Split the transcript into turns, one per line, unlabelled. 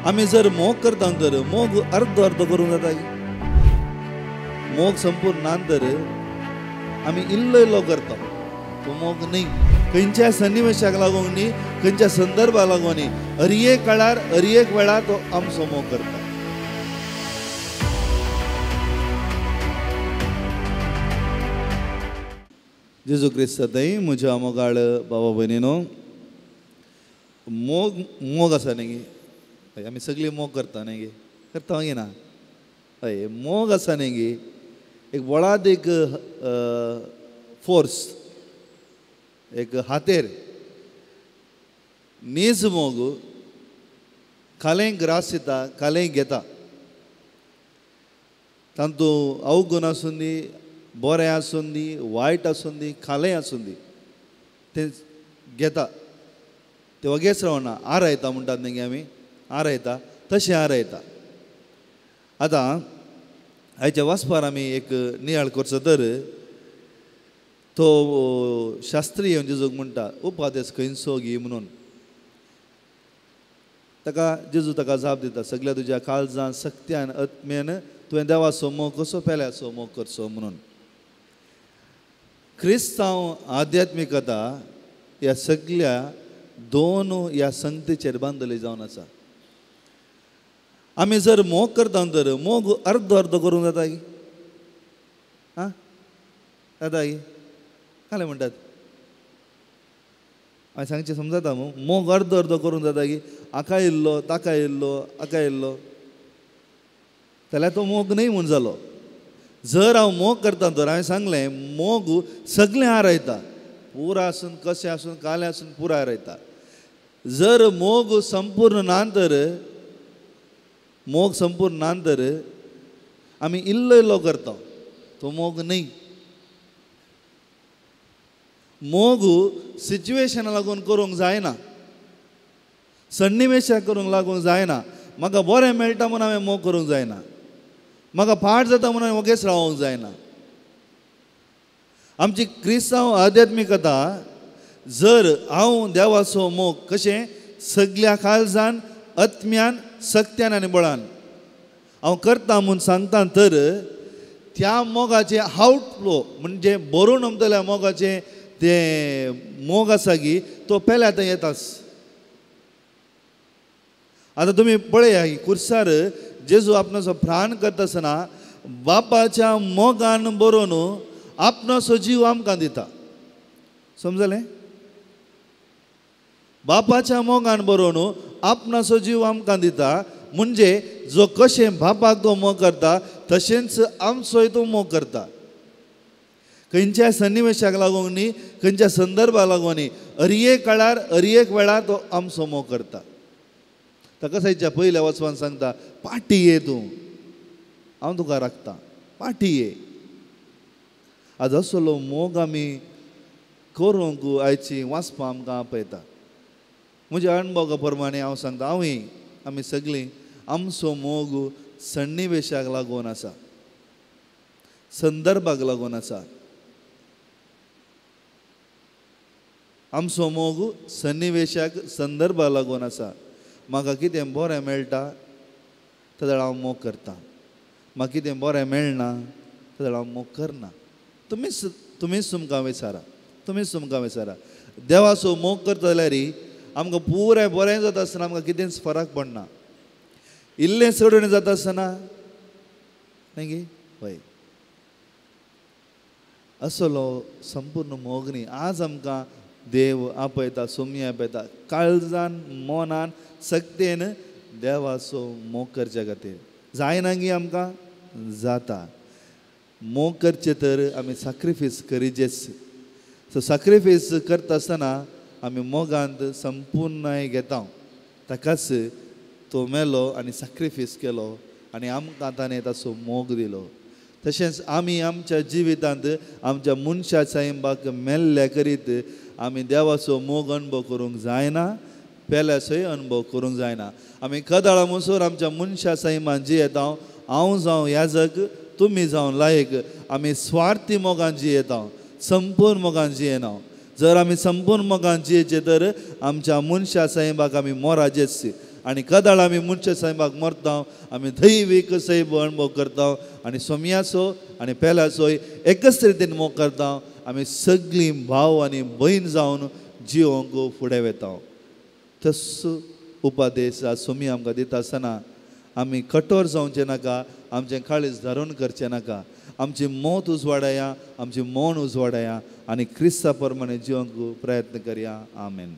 आमी जर मोग करता तर मोग अर्दो अर्दो करूंक जाता, मोग संपूर्ण ना तर आमी इल्लो इल्लो करता, तो मोग न्ही। खंयच्या सन्निवेशाक लागून न्ही, खंयच्या संदर्भाक लागून न्ही, हर एक काळार हर एक वेळार तो आमचो मोग करता। जेजू क्रिस्तांतय म्हज्या मोगाळ बाबा भयणीनो, मोग मोग आसा न्ही गे, आमी सगळीं मोग करता न्ही गे, करता गे ना? हय, मोग आसा न्ही गे, एक व्हडाद एक फोर्स, एक हातेर नीज मोग खालें ग्रास दिता, खालें घेता, तातूंत अवगुण आसूं दी, बरें आसूं दी, वायट आसूं दी, खालें आसूं दी, तें घेता, तें वगेच रावना, आरायता म्हणटात न्ही गे आमी, आरायता तशें आरायता। आतां आयच्या वाचपार आमी एक नियाळ करचो तर तो शास्त्रीय जेजूक म्हणटा उपादेस खंयचो गी म्हणून, ताका जेजू ताका जाप दिता, सगळ्या तुज्या काळजान सक्त्यान आत्म्यान तुवें देवाचो मोग कसो पेल्याचो मोग करचो म्हणून। क्रिस्तांव आध्यात्मिकता ह्या सगळ्या दोन ह्या संगतीचेर बांदली जावन आसा। आमी जर मोग करता तर मोग अर्दो अर्दो करूंक जाता की? आं जाता की? कालें म्हणटात हांवें सांगचें समजता मू? मोग अर्दो अर्दो करूंक जाता की? हाका इल्लो, ताका इल्लो, हाका इल्लो, जाल्यार तो मोग न्हय म्हूण जालो। जर हांव मोग करता तर हांवें सांगलें मोग सगळें आरायता, पुरा आसून कशें आसून कालें आसून पुरा आरायता। जर मोग संपूर्ण ना तर, मोग संपूर्ण ना तर आमी इल्लो इल्लो करता, तो मोग न्हय। मोग सिच्युएशना लागून करूंक जायना, सन्निवेशाक करूंक लागूंक जायना। म्हाका बरें मेळटा म्हूण हांवें मोग करूंक जायना, म्हाका फाट जाता म्हूण हांवें वगेच रावोंक जायना। आमची क्रिस्तांव आध्यात्मिकता जर हांव देवाचो मोग कशें सगल्या काळजान आत्म्यान सक्त्यान आनी बळान हांव करता म्हूण सांगता तर त्या मोगाचें आउटफ्लो म्हणजे भरून उमतल्या मोगाचें तें मोग आसा की तो पेल्या आतां येताच। आतां तुमी पळया कुर्सार जेजू आपणाचो प्राण करता आसतना बापाच्या मोगान बरोवन आपणाचो जीव आमकां दिता, समजलें? बापाच्या मोगान बरोवन आपणाचो जीव आमकां दिता म्हणजे जो कशें बापाक तो मोग करता तशेंच आमचोय तो मोग करता। खंयच्या सन्निवेशाक लागून न्ही, खंयच्या संदर्भाक लागून न्ही, हर एक काळार हर एक वेळार तो आमचो मोग करता। ताका सायच्या पयल्या वचपान सांगता, पाटी ये तूं, हांव तुका राखता, पाटी ये। आज असलो मोग आमी करूंक आयची वाचपां आमकां आपयता। म्हज्या अणभवा प्रमाणे हांव सांगता, हांवूय आमी सगळीं आमचो मोग सन्निवेशाक लागून आसा, संदर्भाक लागून आसा। आमचो मोग सन्निवेशाक संदर्भाक लागून आसा। म्हाका कितें बरें मेळटा तेदळ हांव मोग करता, म्हाका कितें बरें मेळना तेदळ हांव मोग करना। तुमीच तुमकां विचारा, तुमीच तुमकां विचारा, देवाचो मोग करता जाल्यार आमकां पुराय बरें जाता आसतना आमकां कितेंच फरक पडना, इल्लें चड जाता आसतना न्ही गे? हय, असलो संपूर्ण मोग न्ही। आज आमकां देव आपयता, सोमी आपयता, काळजान मनान सक्तेन देवाचो मोग करच्या खातीर। जायना गी आमकां? जाता। मोग करचें तर आमी साक्रिफीस करिजेच। सो साक्रिफीस करता आसतना आमी मोगांत संपूर्णाय घेता, ताकाच तो मेलो आनी साक्रिफीस केलो आनी आमकां ताणें ताचो मोग दिलो। तशेंच आमी आमच्या जिवितांत आमच्या मनशा सायबाक मेल्ल्या करीत आमी देवाचो मोग अणभव करूंक जायना, पेल्याचोय अणभव करूंक जायना। आमी कदाळा म्हणसर आमच्या मनशा सैमान जियेता, हांव जावं याजक, तुमी जावं लायक, आमी स्वार्थी मोगान जियेता, संपूर्ण मोगान जियेना। जर आमी संपूर्ण मोगान जियेचे तर आमच्या मनशा सायबाक आमी मोराजेच, आनी कदाळ आमी मनशा सैमाक मरता, आमी दैवीक सैब अणभव करता आनी सोमयाचो आनी पेल्याचोय एकच रितीन मोग करता. आमी सगळीं भाव आनी भयण जावन जिवंक फुडें वता. तस उपदेश सोमी आमकां दिता आसतना आमी कठोर जावचें नाका, आमचें काळीज धारून करचें नाका. आमची मत उजवाडाया, आमची मन उजवाडाया आनी क्रिस्ता प्रमाणे जिवंक प्रयत्न करया. आमेन.